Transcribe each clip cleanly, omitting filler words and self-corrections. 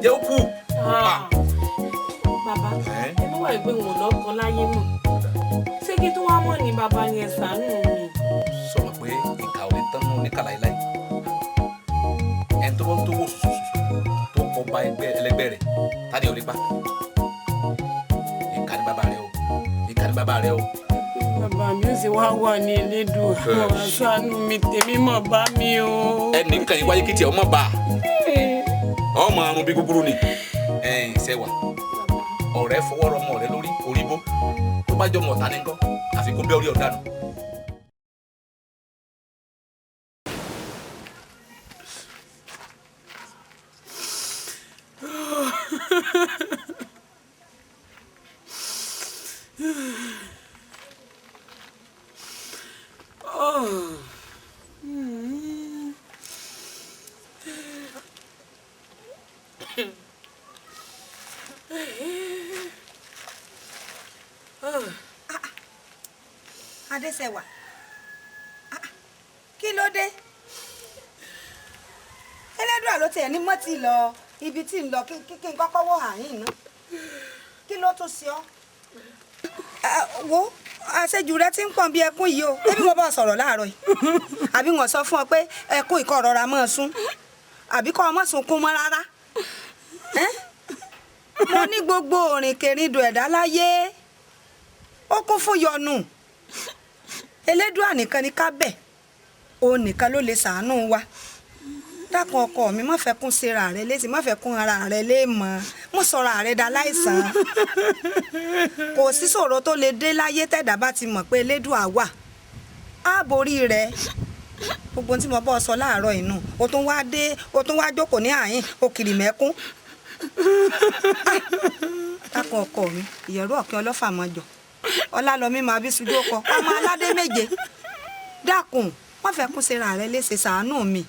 Jẹ́ ó kú. Bàbá, ẹ mọ̀ wá pé wọn lọ́kọ láyé mọ̀. Ṣé kí tó wá mọ̀ ní bàbá ni ẹ ṣàánú mi. Sọ̀rọ̀ pé ìkà ò lè tán nù níkà láéláé. Ẹni tó bá tó wò sùsùsù tó kọ ba ẹgbẹ́ ẹlẹgbẹ́ rẹ̀ tani ò lè pa. Ìkà ni bàbá rẹ o, ìkà ni bàbá rẹ o. Bàbá mi ó sì wá wà ní Elédùà, wá ṣàánú mi, tèmi mọ̀ bá mi o. Ẹnì kan yìí wáyé kí tiẹ̀ ọmọ bá a ọmọ àrùn bí gúgúrú ni. Ẹ̀yin ṣẹwà, ọ̀rẹ́ fọwọ́ rọ ọmọ rẹ lórí orí bó tó bá jọmọ ọ̀tá ní nǹkan àfi kó bẹ́ orí ọ̀dànù. Adéṣẹwà, kí ló dé? Ẹlẹ́dùà ló tiẹ̀ ní mọ́tì lọ ibi tí ń lọ kí n kọ́kọ́ wọ àyín ná. Kí ló tún ṣe ọ́? Wo àṣejù rẹ ti ń pọ̀n bí ẹkún yìí o. Ẹbí mo bá sọ̀rọ̀ láàárọ̀ yìí, àbí wọ́n sọ fún ọ pé ẹkún ìkọ́ rọra máa sún, àbí kọ́ ọmọ sunkún mọ́ rárá? Mo ní gbogbo òrìnkèrindò ẹ̀dá láyé ó kún fún yọnu. Elédùà nìkan ni ká bẹ̀, òun nìkan ló lè ṣàánú wa. Dákun ọkọ mi, má fẹ́ kún síra rẹ létí, má fẹ́ kún ara rẹ léèmọ̀, má sọra rẹ da láìsàn. Kò sí ṣòro tó lè dé láyé tẹ̀dá bá ti mọ̀ pé Elédùà wà á borí rẹ. Gbogbo tí mo bọ́ sọ láàárọ̀ inú o tún wá dé, o tún wá jókòó ní àyín o kiri mẹ́kún. Dákun ọkọ mi, ìyẹ̀rú ọ̀kẹ́ ọlọ́fà mọ́jọ ọlálọ́mí máa bí sujú ọkọ ọmọ aládé méje. Dákun, wọ́n fẹ́ kún síra rẹ léṣe, ṣàánú mi.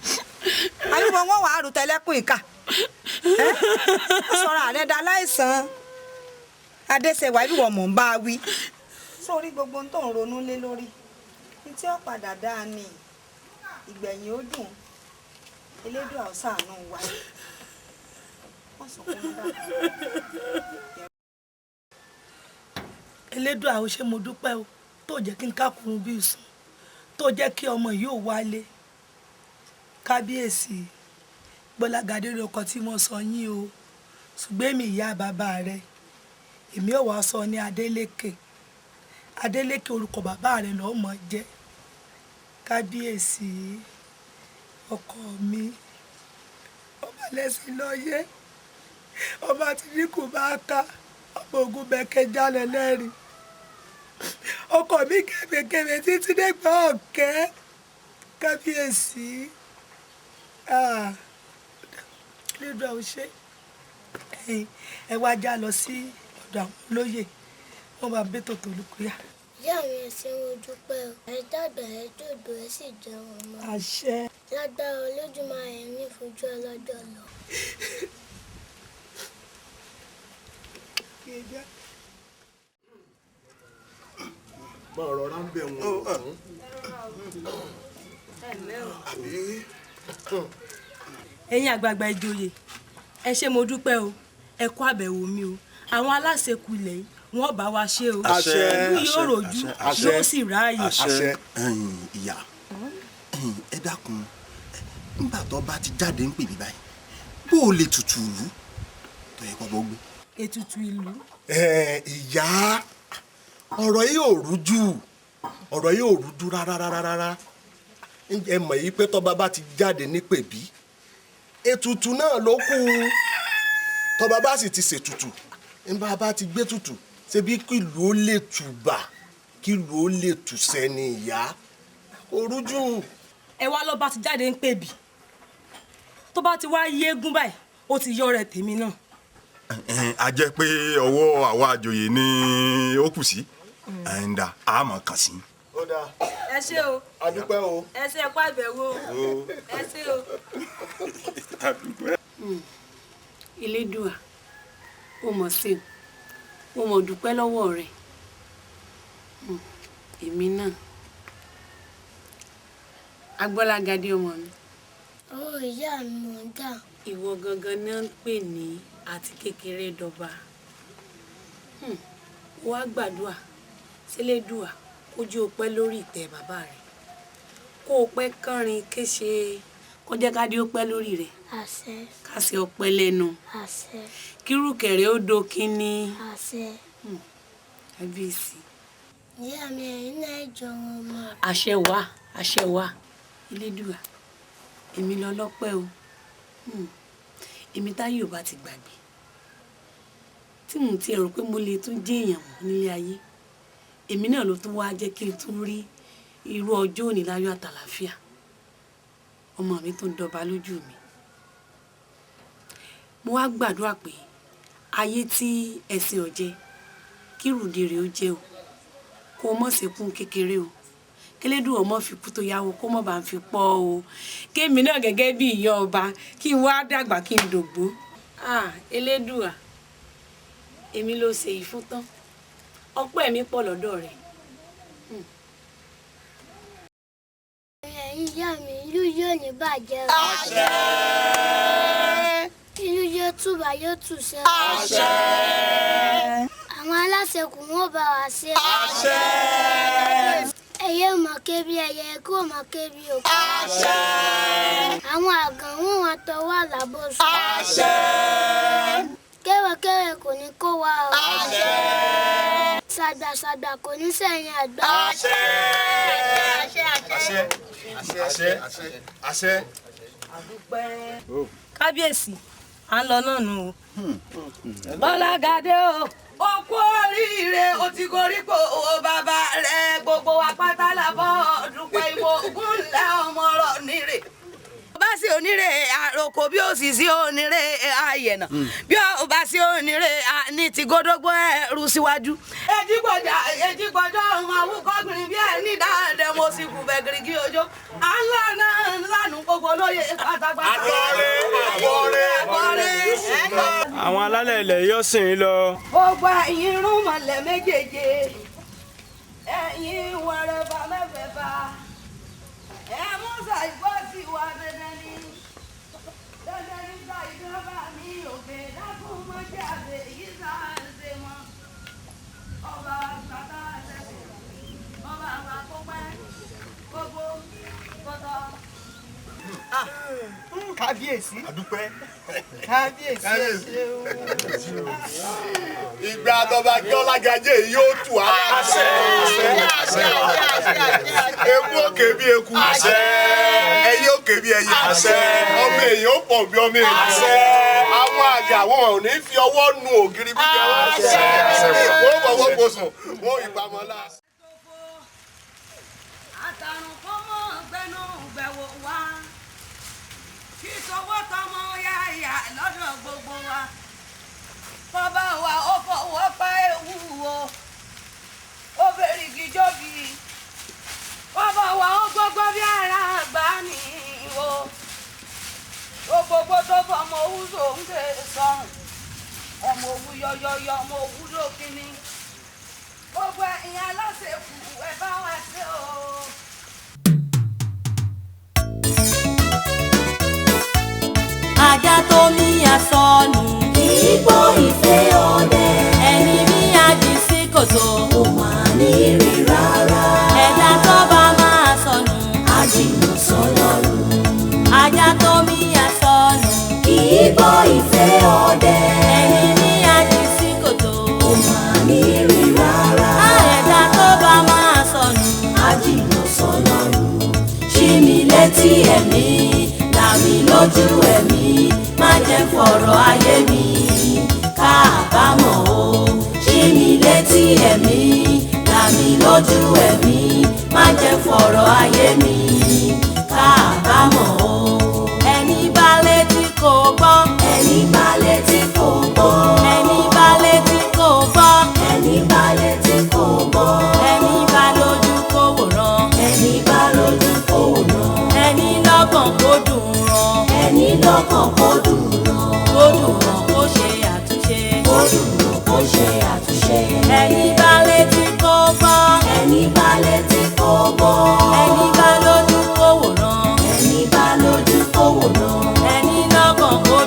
Àyùbọ̀ wọn wàá rú tẹlẹ́kùn ìkà, sọ̀rọ̀ rẹ da láìsàn. Adéṣẹwà, ibi wọ̀ mọ̀ ń bá a wí. Sórí gbogbo ohun tó ń ronú lé lórí ní tí ó padà dáa ni ìgbẹ̀yìn ó dùn. Elédùà ó ṣàánú wa. Wọ́n sọ fún mi dáadáa. Elédùà ó ṣe, mo dúpẹ́ o tó jẹ́ kí n kákùrún bí sùn, tó jẹ́ kí ọmọ yìí ò wálé. Kábíyèsí, Gbọ́lágadé lóko tí mo sọ yín o, ṣùgbọ́n èmi ìyá bàbá rẹ, èmi ò wá sọ ní Adélékè. Adélékè orúkọ bàbá rẹ lọ́ọ́ mọ̀ jẹ́. Kábíyèsí ọkọ mi, ọba lẹ́sìn lọ́yẹ́, ọba tí ní kò bá ká ọmọ ogun bẹ̀kẹ́ jálẹ̀ lẹ́rìn. Ọkọ mi kẹ̀mẹ̀kẹ̀mẹ̀ títí dẹ́gbà ọ̀kẹ́. Kábíyèsí, Elédùà ó ṣe. Ẹ wá já lọ sí ọ̀dọ̀ àwọn olóyè, wọ́n bá bẹ́ tòtò olùkúyà. Ìyá mi, ẹ ṣé, mo dúpẹ́ o. Ẹ dàgbà, ẹ dògbò, ẹ sì jẹun ọmọ. Àṣẹ. Lágbára Olódùmarè, ẹ ní fojú ọlọ́jọ́ lọ. Máa rọra ń bẹ̀ wọ́n. Àbí. Ẹ̀yin àgbààgbà ìjòyè, ẹ ṣé, mo dúpẹ́ o. Ẹ kú àbẹ̀wò mi o. Àwọn aláṣekù ilẹ̀ yìí, wọ́n bá wa ṣe o. Àṣẹ. Ìlú yóò rojú, Àṣẹ. yóò sì ráàyè. Àṣẹ. Ìyá, ẹ dákun, nígbà tó bá ti jáde ń pè mí báyìí, bó o lè tutù ìlú tó yẹ kó bọ́ gbé. Ètùtù ìlú. Ìyá, ọ̀rọ̀ yìí ò rújú, ọ̀rọ̀ yìí ò rújú rárá rárá rárá. Ẹ mọ̀ yìí pé tọ́ba bá ti jáde ní pèbí, ètùtù náà ló kù. Tọ́ba bá sì ti ṣètùtù, nígbà bá ti gbé tutù, ṣebí kìlú ó lè tùbà, kìlú ó lè tùsẹ́ ni. Ìyá, kò rújú. Ẹ wá lọ́ba ti jáde ń pèbí, tó bá ti wá yéégún báyìí, ó ti yọ ọ̀rẹ́ tèmi náà. A jẹ́ pé ọwọ́ àwa àjòyè ni ó kù sí ẹ̀ǹdà àmọ̀ kàn sí. Ó dáa. Ẹ ṣé o. A dúpẹ́ o. Ẹ ṣé, ẹ kú àbẹ̀wò o, ẹ ṣé o. Elédùà, ó mọ̀ sí i, ó mọ̀ dúpẹ́ lọ́wọ́ rẹ̀. Èmi náà, Agbọ́lágadé ọmọ mi. Ó, ìyá mi, mò ń dà. Ìwọ gangan náà ń pè ní àti kékeré dọba. Wá gbàdúà sílédùà kójú o pẹ́ lórí ìtẹ́ bàbá rẹ̀, kó o pẹ́ kánrin kéṣe, kó jẹ́ kádé ó pẹ́ lórí rẹ̀. Àṣẹ. Ká ṣe ọpẹ́ lẹ́nu. Àṣẹ. Kírùkẹ̀rẹ̀ ó do kínní. Àṣẹ. Kábíyèsí. Ìyá mi, ẹ̀yin náà jọ̀wọ́ ọmọ. Àṣẹ wà, àṣẹ wà. Elédùà, èmi lọ lọ́pẹ́ o. Èmi táyé ò bá ti gbàgbé, tí mò ń ti rò pé mo lè tún jẹ́ èèyàn mọ́ nílé ayé, èmi náà ló tún wá jẹ́ kí n tún rí irú ọjọ́ òní láyọ̀ àtàlàáfíà. Ọmọ mi tó ń dọba lójú mi. Mo wá gbàdúrà pé ayé tí ẹ̀sìn ọ̀jẹ́ kí rùdí rẹ̀ ó jẹ́ o, kó o mọ̀ sẹ́kún kékeré o, kélédùn ọmọ fi kú tó yáwó kó mọ̀ bá ń fi pọ̀ o, kémi náà gẹ́gẹ́ bí ìyá ọba kí n wá dàgbà kí n dògbó. Elédùà, èmi ló ṣe yìí fún tán, ọpẹ́ mi pọ̀ lọ́dọ̀ rẹ̀. Ẹ̀yin ìyá mi, ìlú yóò ní bàjẹ́ o. Àṣẹ. Ìlú yóò túbà yóò túṣẹ. Àṣẹ. Àwọn aláṣẹ kù wọ́n bá wa ṣe. Àṣẹ. Ẹyẹ ò mọ̀ ké bí ẹyẹ, ikú ò mọ̀ ké bí òkú. Àṣẹ. Àwọn àgàn wọn wá tọwọ́ àlàbòsùn. Àṣẹ. Kẹ́wẹ̀kẹ́wẹ̀ kò ní kó wa o. Àṣẹ. Sàgbàsàgbà kò ní sẹ̀yìn àgbà. Àṣẹ. Àṣẹ. Àṣẹ. Àṣẹ. Àṣẹ. Kábíyèsí, à ń lọ náà nù o. Bọ́lágadé o, ó kú oríire, o ti goríko o bàbá rẹ̀, gbogbo wa pátá la bọ́ dúpẹ́ ìwọ ogun ńlá ọmọ ọ̀rọ̀ nírè. Bá sí onírè àròkò, bí ó sì sí onírè àyẹ̀nà, bí ó bá sí onírè ní ti gódógbó ẹrù síwájú. Ejigbọjà ejigbọjọ ọmọ awúkọ́gbìnrin bí ẹni dáadẹ́ mo sì kù bẹ̀ gírígí ojó. À ń lànà ńlànà gbogbo olóye pátápátá. Àgbọ̀rẹ́ àgbọ̀rẹ́ Àgbọ̀rẹ́. Àwọn alálẹ̀ ilẹ̀ yóò sìn ín lọ. Gbogbo ẹ̀yin irúnmọlẹ̀ méjèèje, ẹ̀yin wẹrẹba mẹ́fẹ̀ẹ̀fà, ẹ mú ṣàìgbọ́ sí wa dandan ni, dandan ni ṣàìdọ́gba mi òkè dákun mọ́jà àbẹ̀ yìí ṣàǹṣe mọ́. Ọba bàbá àṣẹṣe, ọba àpapọ̀ gbogbo kọtọ. Kábíyèsí. Àdúpẹ́. Kábíyèsí, ẹ ṣeun. Ìgbà tọba Gbọ́lágadé yóò tù á. Àṣẹ. Àṣẹ. Eku òkè bí eku. Àṣẹ. Ẹyẹ òkè bí ẹyẹ. Àṣẹ. Ọmọ èèyàn ó pọ̀ bí ọmọ èèyàn. Àṣẹ. Àwọn àgà wọn ò ní fi ọwọ́ nu ògiri gbígbẹ wọn. Àṣẹ. Wọ́n fọwọ́ kosùn, wọ́n ìpamọ́lá. Àtàrùn kó mọ́ gbẹnu gbẹ̀wò wá, kí sọwọ́ tọmọ yáyà lọ́dọ̀ gbogbo wa. Bàbá wa ó fọwọ́ pa ewu o, ó fèrè gíjọ́bì. Bàbá wa ó gbọ́gbọ́ bí ara àgbà ní o, ó gbogbo tó fọmọ owú sòǹkè sọrùn, ọmọ owú yọyọyọ, ọmọ owú lókínní. Gbogbo ẹ̀yin aláṣẹ̀kù, ẹ bá wa ṣe o. Ajá tó ní asọnù Kì í gbọ́ ìfẹ́ ọdẹ. Ẹni ní ají sí kòtò Kò mà ní rí rárá. Ẹ̀dá tó bá máa sọnù Á jìnnà sọ́lọ́run. Ajá tó ní asọnù Kì í gbọ́ ìfẹ́ ọdẹ. Ẹni ní ají sí kòtò Kò mà ní rí rárá. Ẹ̀dá tó bá máa sọnù Á jìnnà sọ́lọ́run. Ṣí mi létí ẹ̀mí, là mí lójú ẹ̀mí, má jẹ́ fọ̀rọ̀ ayé mi káàbámọ̀ o. Ṣí mi létí ẹ̀mí, là mí lójú ẹ̀mí, má jẹ́ fọ̀rọ̀ ayé mi káàbámọ̀ o. Ẹni bá létí kò gbọ́. Ẹni bá létí kò gbọ́. Ẹni bá létí kò gbọ́. Ẹni bá létí kò gbọ́. Ẹni bá lójú kò wòran. Ẹni bá lójú kò wòran. Ẹni lọ́kàn kó dùn ràn. Ẹni lọ́kàn kó dùn ràn. Kó dùn ràn kó ṣe àtúnṣe. Kó dùn ràn kó ṣe àtúnṣe. Ẹni bá létí kò gbọ́. Ẹni bá létí kò gbọ́. Ẹni bá lójú kò wòran. Ẹni bá lójú kò wòran. Ẹni lọ́kàn kó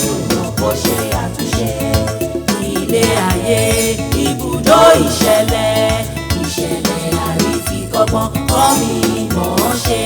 dùn ràn kó ṣe àtúnṣe. Ilé ayé ibùdó ìṣẹ̀lẹ̀, ìṣẹ̀lẹ̀ àrífikọ́gbọ́n kọ́ mi mọ̀ ọ́n ṣe.